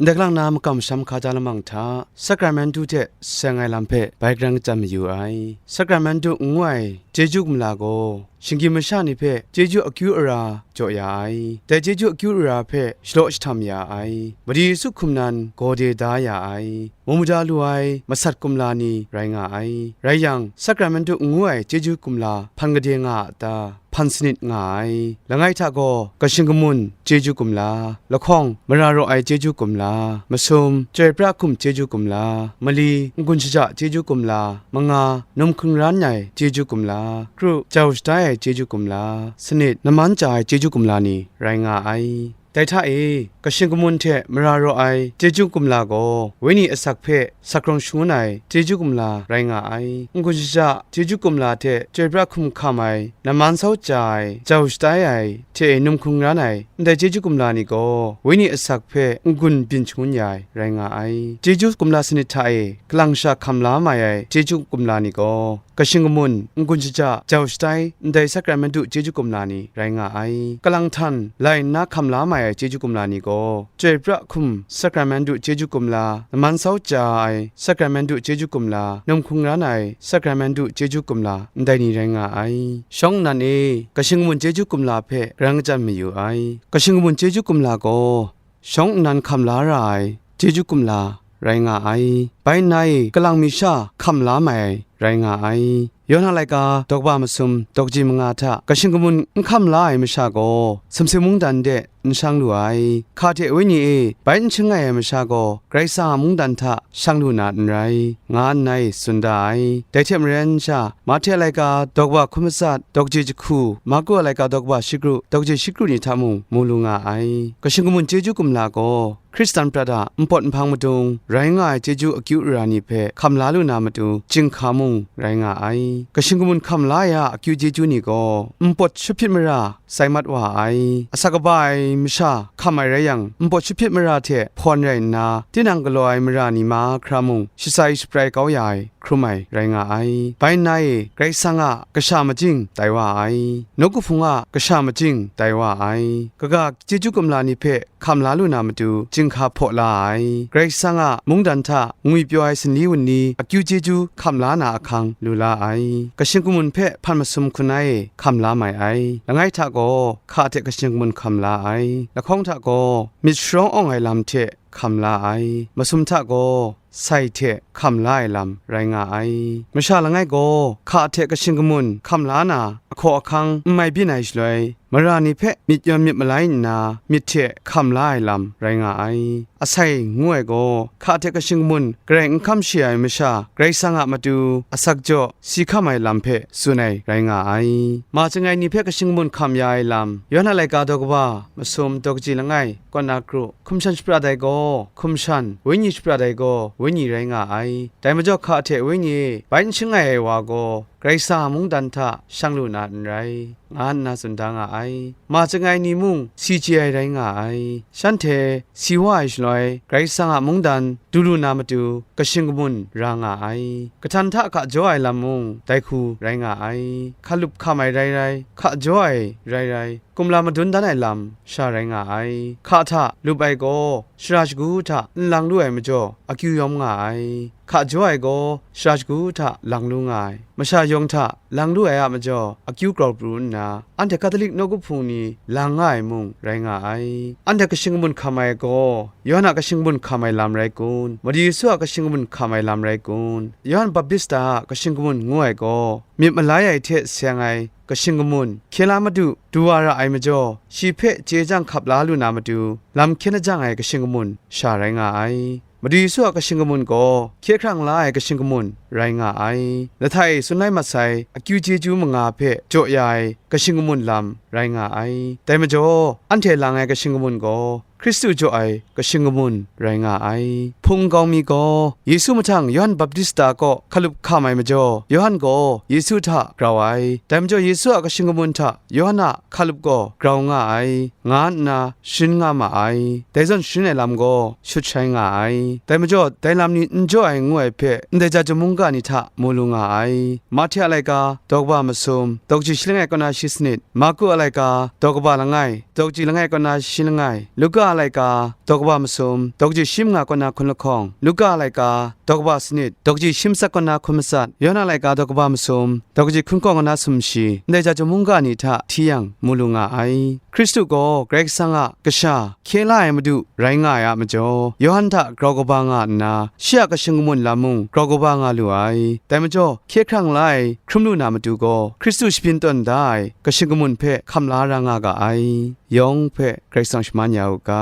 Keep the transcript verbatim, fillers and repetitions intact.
Ndai kalang na makam masham hkata lamang hta, sakramentu hte seng ai lam hpe bai grang chyan mayu ai. Sakramentu ngu ai chyeju kumla gaw, shinggyim masha ni hpe chyeju akyu ara jaw ya ai. Dai chyeju akyu ara hpe shalaw jahtam ya ai. Madu Yesu hkum nan gawde da ya ai. Mu mada lu ai masat kumla ni rai nga ai. Rai yang, sakramentu ngu ai chyeju kumla hpan gade nga a ta? Hpan sanit nga ai. Langai hta gaw, kashing kamun chyeju kumla, lahkawng mara raw ai chyeju kumla, masum chyoi pra hkum chyeju kumla, mali n-gun shaja chyeju kumla, manga num hkungran ai chyeju kumla, kru jau shatai ai chyeju kumla, sanit naman chya ai chyeju kumla ni rai nga ai. Dai hta e, kashing kamun hte mara raw ai chyeju kumla gaw, wenyi asak hpe sak rawng shangun ai chyeju kumla rai nga ai. N-gun shaja chyeju kumla hte chyoi pra hkum hkam ai, naman sau chya ai, jau shatai ai, hte num hkungran ai, ndai chyeju kumla ni gaw, wenyi asak hpe n-gun byin shangun ya ai, rai nga ai. Chyeju kumla sanit hta e, kalang sha hkam la mai ai chyeju kumla ni gaw, kashing kamun, n-gun shaja, jau shatai, ndai sakramentu chyeju kumla ni rai nga ai. Kalang htan lai nna hkam la mai ai chyeju kumla ni gaw, chyoi pra hkum sakramentu chyeju kumla, naman sau chya ai sakramentu chyeju kumla, num hkungran ai sakramentu chyeju kumla, ndai ni rai nga ai. Shawng nnan e, kashing kamun chyeju kumla hpe grang chyan mayu ai. Kashing kamun chyeju kumla gaw, shawng nnan hkam la ra ai chyeju kumla rai nga ai. Bai nna e, kalang mi sha hkam la mai ai rai nga ai. Yawhan a laika daw kaba masum daw kaji manga hta kashing kamun n hkam la ai masha gaw, sumsing mungdan de n shang lu ai. Hka hte wenyi e bai n shangai ai masha gaw, Karai Kasang a mungdan hta shang lu na n rai, nga nna e tsun da ai. Dai hte maren sha, Mahte a laika daw kaba hkun matsat daw kaji jahku, Marku a laika daw kaba shikru daw kaji shikru ni hta mung mu lu nga ai. Kashing kamun chyeju kumla gaw, Hkristan prat a npawt nhpang madung rai nga ai chyeju akyu ara ni hpe hkam la lu na matu, chyinghka mung rai nga ai. Kashing kamun hkam la ai a akyu chyeju ni gaw, npawt shahpyit mara sai mat wa ai. Asak kaba ai masha hkam ai rai yang, npawt shahpyit mara hte hpawn rai nna, tinang galaw ai mara ni mahkra mung shatsai shaprai kau ya ai, hkrum ai rai nga ai. Bai nna e, Karai Kasang a kasha majing tai wa ai, nawku hpung a kasha majing tai wa ai. Kaga chyeju kumla ni hpe hkam la lu na matu, chyinghka hpaw la ai. Karai Kasang a mungdan hta ngwipyaw ai sanli wunli akyu chyeju hkam la na ahkang lu la ai. Kashing kamun hpe hpan masum hkun ai e hkam la mai ai. Langai hta gaw, hka hte kashing kamun hkam la ai. Lahkawng hta gaw, myit sharawng awng ai lam hte hkam la ai. Masum hta gaw, sai hte hkam la ai lam rai nga ai. Masha langai gaw, hka hte kashing kamun hkam la na, ahkaw ahkang n mai byin ai shaloi, mara ni hpe myit yawn myit malai nna, myit hte hkam la ai lam rai nga ai. Asai ngu ai gaw, hka hte kashing kamun garai n hkam shi ai masha, Karai Kasang a matu asak jaw si hkam ai lam hpe tsun ai rai nga ai. Ma chyangai ni hpe kashing kamun hkam ya ai lam, Yawhan a laika daw kaba masum daw kaji langai, kaw na kru, hkum shan shaprat ai gaw, hkum shan, wenyi shaprat ai gaw, wenyi rai nga ai. Dai majaw, hka hte wenyi e bai n shangai ai wa gaw, Karai Kasang a mungdan hta shang lu na n rai, nga nna tsun da nga ai. Ma chyangai ni mung si chye ai rai nga ai. Shanhte si wa ai shaloi, Karai Kasang a mungdan du lu na matu, kashing kamun ra nga ai. Kahtan hta hka jaw ai lam mung dai hku rai nga ai. Hkalup hkam ai rai rai, hka jaw ai rai rai, kumla madun dan ai lam sha rai nga ai. Hka hta lup ai gaw, shara shagu hta n lang lu ai majaw, akyu yawm nga ai. Hka jaw ai gaw, shara shagu hta lang lu nga ai. Masha yawng hta lang lu ai a majaw, akyu grau pru nna, anhte Hkatolik nawku hpung ni lang nga ai mung rai nga ai. Anhte kashing kamun hkam ai gaw, Yawhan a kashing kamun hkam ai lam rai kun? Madu Yesu a kashing kamun hkam ai lam rai kun? Yawhan Baptista a kashing kamun ngu ai gaw, myit malai ai hte seng ai kashing kamun, hkye la madu du wa ra ai majaw, shi hpe chye jang hkap la lu na matu, lam hkyen ajang ai kashing kamun sha rai nga ai. Madu Yesu a kashing kamun gaw, hkye hkrang la ai kashing kamun rai nga ai. Lahta e tsun lai mat sai, akyu chyeju manga hpe jaw ya ai kashing kamun lam rai nga ai. Dai majaw, anhte lang ai kashing kamun gaw, Hkristu jaw ai kashing kamun rai nga ai. Hpung nkau mi gaw, Yesu mahtang Yawhan Baptista kaw hkalup hkam ai majaw, Yawhan gaw Yesu hta grau ai. Dai majaw, Yesu a kashing kamun hta Yawhan a hkalup gaw grau nga ai, nga nna sharin nga ma ai. Dai zawn sharin ai lam gaw shut shai nga ai. Dai majaw, dai lam ni n jaw ai ngu ai hpe, ndai ja ja mungga ni hta mu lu nga ai. Mahte a laika, daw kaba masum, daw kaji shi langai kaw na shi sanit, Marku a laika, daw kaba langai, daw kaji langai kaw na shi langai, Luka Yohana laika daw kaba masum, daw kaji shi manga kaw na hkun lahkawng, Luka laika daw kaba sanit, daw kaji shi matsat kaw na hkun matsat, Yohana laika daw kaba masum, daw kaji hkun hkawng kaw na sumshi, ndai ja chyawm mungga ni hta hti yang mu lu nga ai. Hkristu gaw Karai Kasang a Kasha, hkye la ai Madu rai nga ai a majaw, Yawhan hta grau kaba nga nna, shi a kashing kamun lam mung grau kaba nga lu ai. Dai majaw, hkye hkrang la ai hkrum lu na matu gaw, Hkristu shabyin tawn da ai kashing kamun hpe hkam la ra nga ga ai. Yawng hpe Karai Kasang shaman ya u ga.